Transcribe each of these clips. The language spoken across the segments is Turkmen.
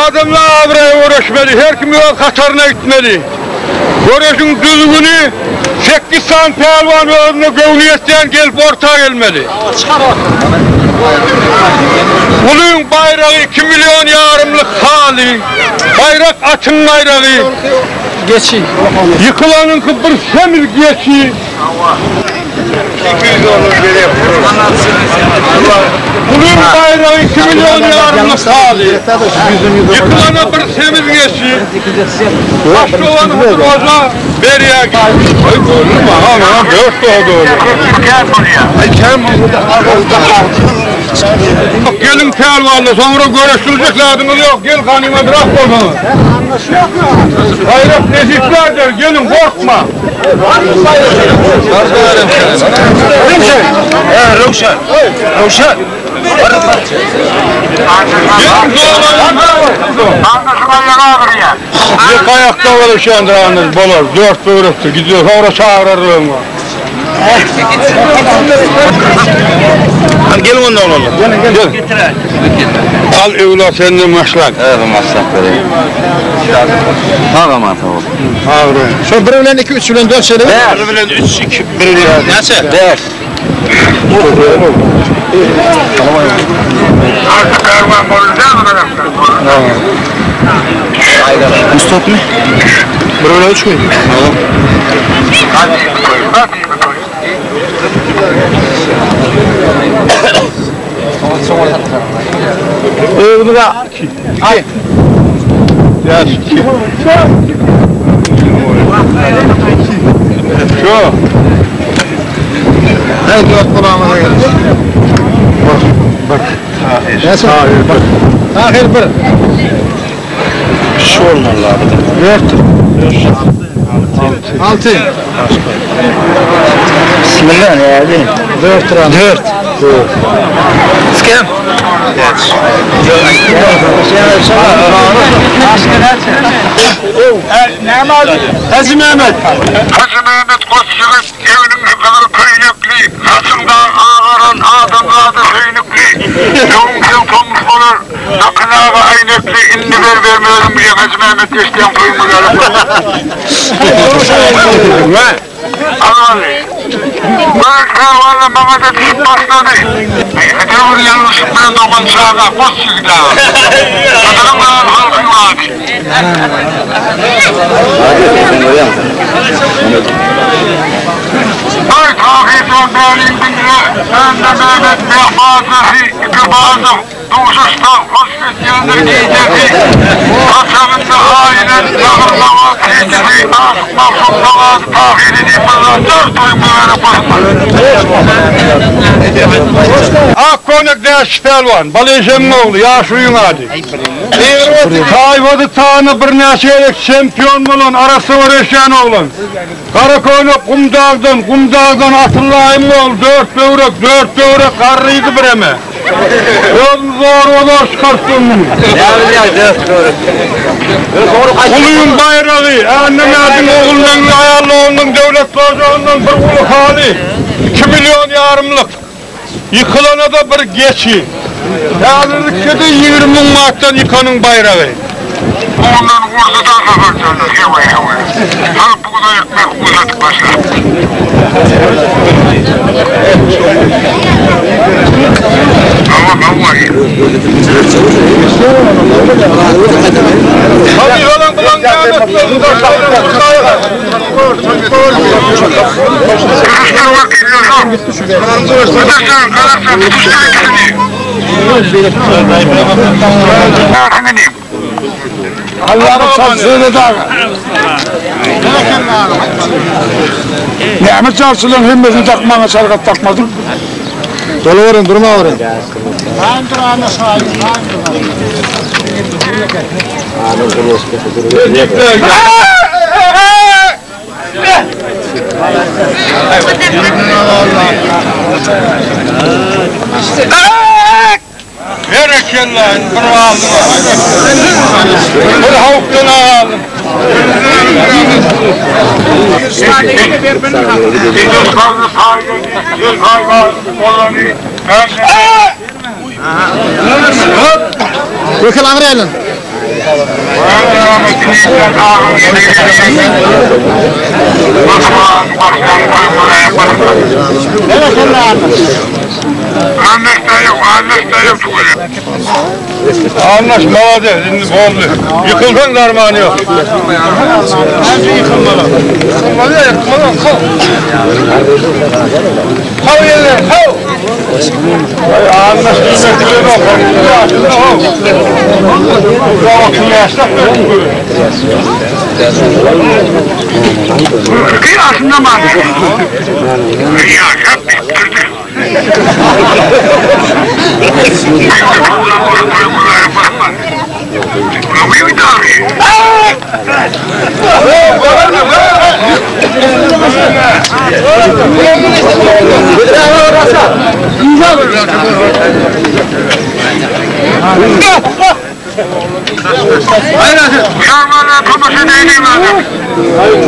Adamlar abraýa göreşmeli, her kim öz hataryna gitmeli. Göreşiň düzgüni, sekiz sany pälwan özüne göwni ýetýän gelip orta gelmeli. Ulyň baýragy iki million ýarymlyk haly, baýrak atyň baýragy. Geçi. Ýykylanyňky bir semiz geçi. Ulyň baýragy 2 million ýarymlyk haly. Ýykylana bir semiz geçi. Başdogan Hydyr hoja berýär. Aý boldy maňa maňa dört doga Geliň pälwanlar soňra göreşiljek zadyňyz ýok gel ganymadrak bolsaňyz. Gaýrat nesiplerdir geliň gorkma. Röwşen. Röwşen. Ýek aýakda göreşýändir andyr bolar. Dört böwrekdir gidiyor soňra çagyrar öňe. Hadi gelin onda oğlum. Gel. Al evlat senden başlan. Evet maslak vereyim. Sag aman sag ol. Agry. Şu 1 bilen 2, 3 bilen 4 şeýle. Bir bilen 3 2 1 bilen näçe? 5. Üç mü? Bir bilen üç mü? Özümize Yaş iki. Şu. Her dört kulağımıza gelir. Bak. Näçe? Ahir bir. Şu olmalı abi. Dört. 6. Bismillah ne abi? 4 lira. 4. Skem. Hacı Mehmet. Hacı Mehmet koç ýigit, eviniň gyzyl köýnekli, saçyňda agaran adamzada söýnükli, öňüň sen tomus bolar, dakynaga äýnekli, indi ber bermezim diýen Hacı Mehmet eşden toýuňa gelip. Agaly. Göreş pälwanlar maňa-da diýip başlady. Döwür ýalňyşlyk bilen dogan çaga, goç ýigit aga. Gyzylyň ady halkyň ady. Aý Tahyr jan bäriň diňle, Önde Mehmet beg bazasy, iki baza duşuşsa hoş geçýändir gijesi. Saçagynda aýylan ýagyrmaga tijesi, aşyk magşuk sagady Tahyry diýip bir zat dur toýuň mübärek bolsun. Ak köýnek däşçi pälwan, Balejeň ogly, ýaşulyň ady. Taýfady tany birnäçe gezek çempion bolan, arassa göreşýän oglan. Gara köýnek Gumdagdan, Gumdagdan Atyllaýyň ogly, dört böwrek, dört böwrek garrydy bireme. Özüni zorba zor çykaryp durmuş. Ulyň baýragy, Annamädiň oglunyň aýallygynyň döwlet ojagyndan bir uly haly, 2 million ýarymlyk. Ýykylana da bir geçi. Häzirlikçe-de 20 müň manatdan ýykanyň baýragy. Ondan urdy da saparçanlar, hewe hewe. Salyp bugdaý ekmek uzadyp başlapdy. Hawa, hawa. Hadi ýalan bulan Tutuştur vakil Yusuf. Tutuştur, kalırsa tutuştur ikisini. Görsün inim. Allah'ın çarşısını da. Nimet çarşıların hemmesini takmana çargat takmadın. Doluverin, durma verin. Berekella, bir aldım. Bir havuktan aldım. Gökhan aňry aýlan. Anlaş malades indi boldy. Ýykylsaň darmany ýok. Hemşe ýykylmaly. Ýykylmaly ýa ýykylmaly kaw. Kaw ýerler kaw. Anlaş diýmek bilen ok. Ýaşyny how. Ýa ýaşlap 42 yaşında mı? Yaşap bitirdi.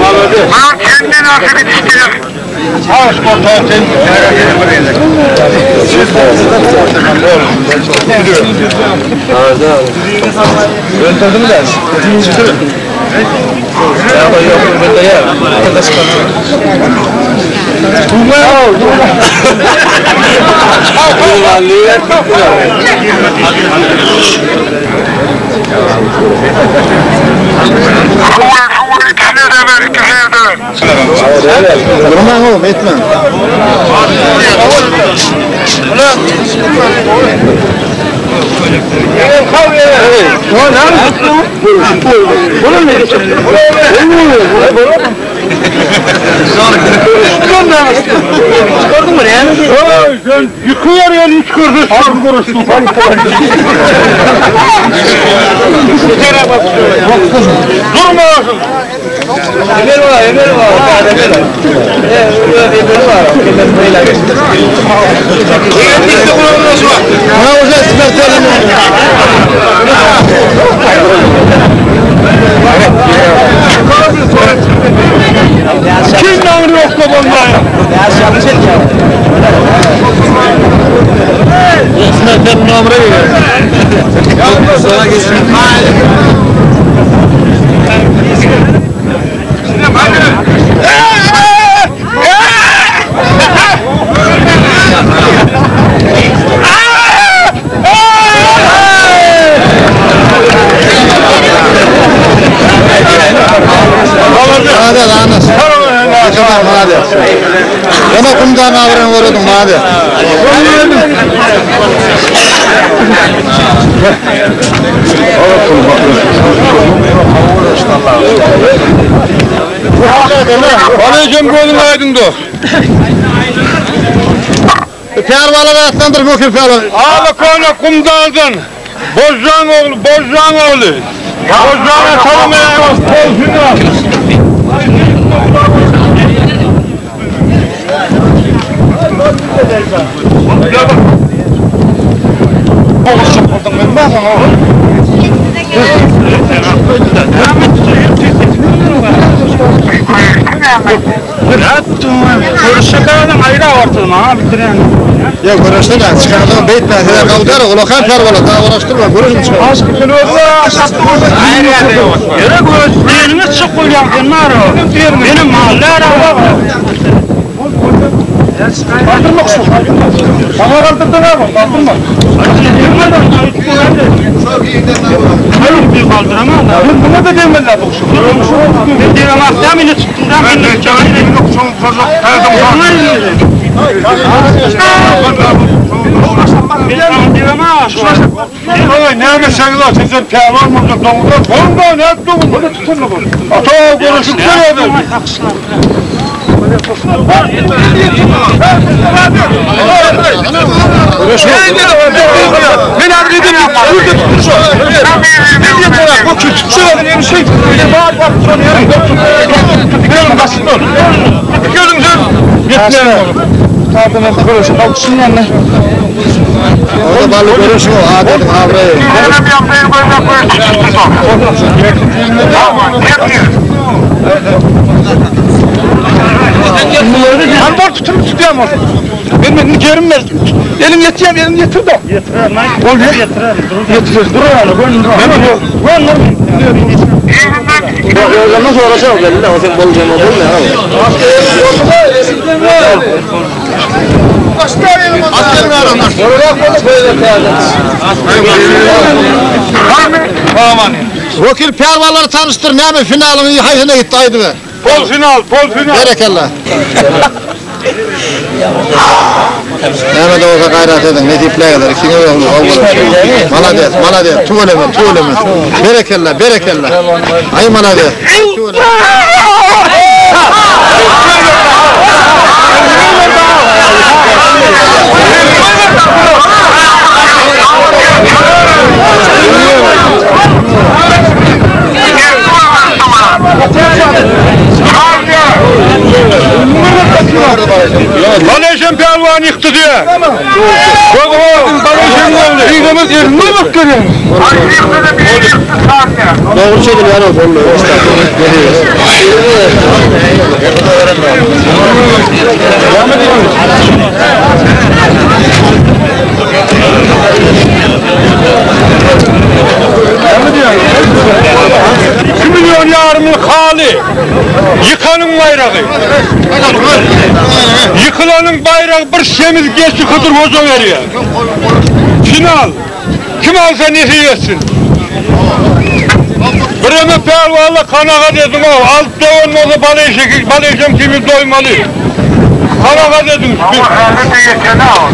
Malades. Kendin artık yetiştirir. Aş ortağı sen. Şuur ikisine de ver, ikisine de ver. Durmaň oğlum etmäň. Oy sen yıkıyor ya hiç kırdı sen kuruşsun. Durma olsun. Bana özel sipertelim. Kim lan yok da bunlar? Sipertelim nomra veriyor. Hadi anlaş. Tamam hadi. Bana kumdan avran vuruyordum hadi. Aleycem gözün aydın dost. Pervalara atlandır Mökür pervalar. Ağla koyla kumdaldın. Bozcan oğlu, Bozcan oğlu. Bozcan'a tanımayan Bozcan. Ya görüştü de çıkardım beytme. Hele kavgar oğlu kan pervalar. Daha uğraştırma görüşün çıkar. Yere göz, çık koyacağım bunlar o. Benim mahalle araba. Kaldırma şu. Bana kaldırdın abi, kaldırma. Hayır bir kaldıramam da. Buna da demediler bu şu. Ben diyemem, beni tuttum da beni Oy ne meseleler sizin pervan mı domuzlar? Bomba ne yaptı bunu? Ata konuşup söyledi. Ben abi dedim burada tutmuş o. Ne diye bu küçük şey bir şey. Bir bağır bak sonra yarın. Görün basın ol. Görün sen. Yetmiyor. Kadına kuruşu kalksın yanına. Orada bally görüşüň o adyň abraýy. Benim ýagdaýy görmek we tutuşdy soň. Hawa, ertir. Han bor tutup tutýan bolsun. Men men gerim ber. Elim ýetýär, elim ýetir de. Ýetirer, Ol ýetirer. Ýetir. Dur ýaly, gön dur. Gön dur. Yzyndan Özünden sorasa belli, o sen boljaň o bolmaýar. Wekil pälwanlary tanyşdyr, näme finalyň haýsyna gitdi aýdyber. Pol final, pol final. Berekella. Näme de bolsa gaýrat ediň, nesiplägiler, ikiňiz ogly, ogly. Malades, malades, tüweleme, tüweleme. Berekella, berekella. Aý malades. Tüweleme. Baleşen pälwan ýykdy diýe. Göz Baleşen boldy. Ýygymyz elini bak görýän. Dogry çekilýär o boldy. 2 milyon ýarymlyk haly. Ýykanyň baýragy. Ýykylanyň baýragy bir semiz geçi Hydyr Hoja berýär. Final. Kim alsa nesip etsin. Bireme pälwanla kanagat ediň o. Alyp doýan bolsa baleşek, baleşem kimi doýmaly. Kanagat ediň. Ama häzir de ýetene al.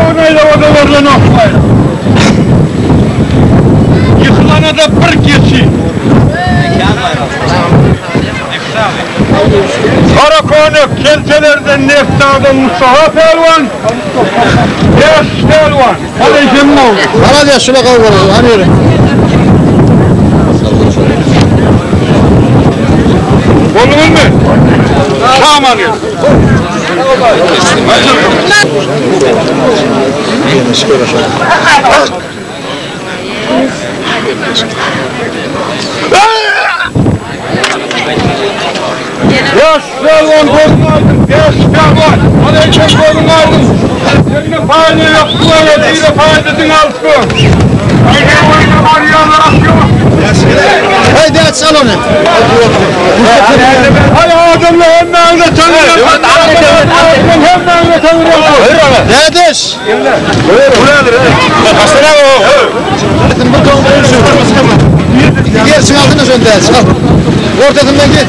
Oynayla o da verilen ok bayrağı. Yıkılana da bir geçi. Karakonak keltelerden Nefta'dan Mustafa Pelvan. Yaş Pelvan. Aleyküm oldu. Malades şuna kavga Hani yürü. Oldunuz mu? Şaman ya. Yaş Pelvan golünü aldın. Yaş Pelvan. Aleyküm golünü aldın. Senin payını yaptılar. Bir de payını altın. Gece boyunca var yağlar atıyor. Haydi aç al onu. Hay adamla hemmenle tanırım. Hemmenle tanırım. Dedeş. Gerçin altına sen dedeş. Al. Ortasından git.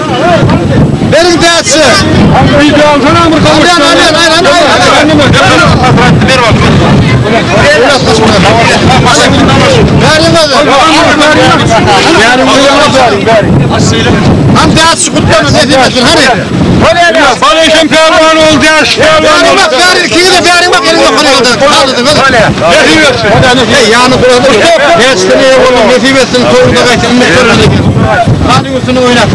Verin dedeşi. Bir de alsana bir Alyan alyan hayır hayır hayır. Verin hadi. Hem dedeşi kutlanın ne diyorsun hani? Baleşen pervan oldu ya. Verin bak verin ikini de verin bak elini yukarı kaldır. Kaldırın hadi. Nesip etsin. Hey yanı burada. Geçti ne oğlum nesip etsin torunu da kaçın ne torunu. Hadi üstünü oynat.